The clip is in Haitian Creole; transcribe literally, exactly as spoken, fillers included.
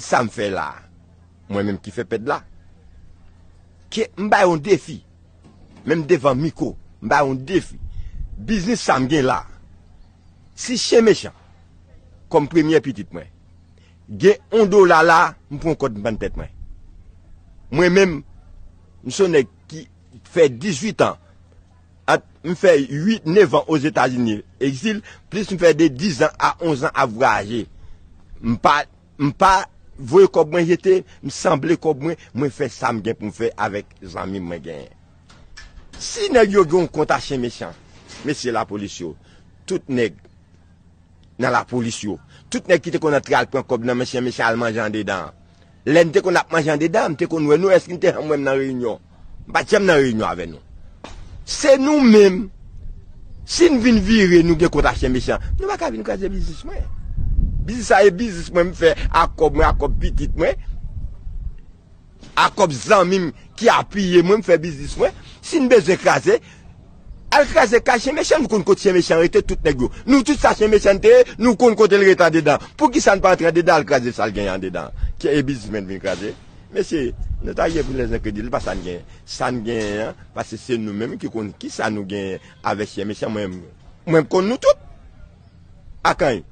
Sa m fè la, mwen menm ki fè pèd la. Ke m bay yon defi. Menm devan mikwo, m bay yon defi. Biznis sa m gen la. Si Chen Mechan, kòm premye pitit mwen, gen yon dola la, m pran kòd m pann tèt mwen. Mwen menm, m se yon nèg ki fè dizuit an, ant m fè uit, nèf an Ozetazini, egzil, plis m fè de diz an a onz an ap vwayaje. M pa, m pa voye kòb mwen jete, m sanble kòb mwen, mwen fè sa m gen pou m fè avèk zanmi mwen genyen. Si nèg yo gen yon kont a Chen Mechan, mesye lapolis yo, tout nèg nan lapolis yo, tout nèg ki te konn antre al pran kòb nan men Chen Mechan al manje andedan an. Lè n te konn ap manje andedan an, m te konn wè nou, èske n te janm wè m nan reyinyon? M pa t janm nan reyinyon avè nou. Se nou menm. Si n vin vire, nou gen kont a Chen Mechan, nou pa ka vin kraze biznis mwen. Biznis sa e biznis mwen m fè ak kòb mwen, ak kòb pitit mwen, ak kòb zanmi m ki apiye mwen, m fè biznis mwen. Si n bezwen kraze, al kraze kay Chen Mechan, nou konn kot Chen Mechan rete, tout nèg yo. Nou tout sa Chen Mechan te ye, nou konn kote l rete andedan. Poukisa n pa antre andedan, al kraze sa l genyen andedan? Ki e biznis mwen vin kraze? Mesye, nou ta ye pou lèzenkredil, pa sa n genyen. Sa n genyen an, paske se nou menm ki konn kisa nou genyen avèk Chen Mechan. Mwen, mwen konn nou tout. Akanj,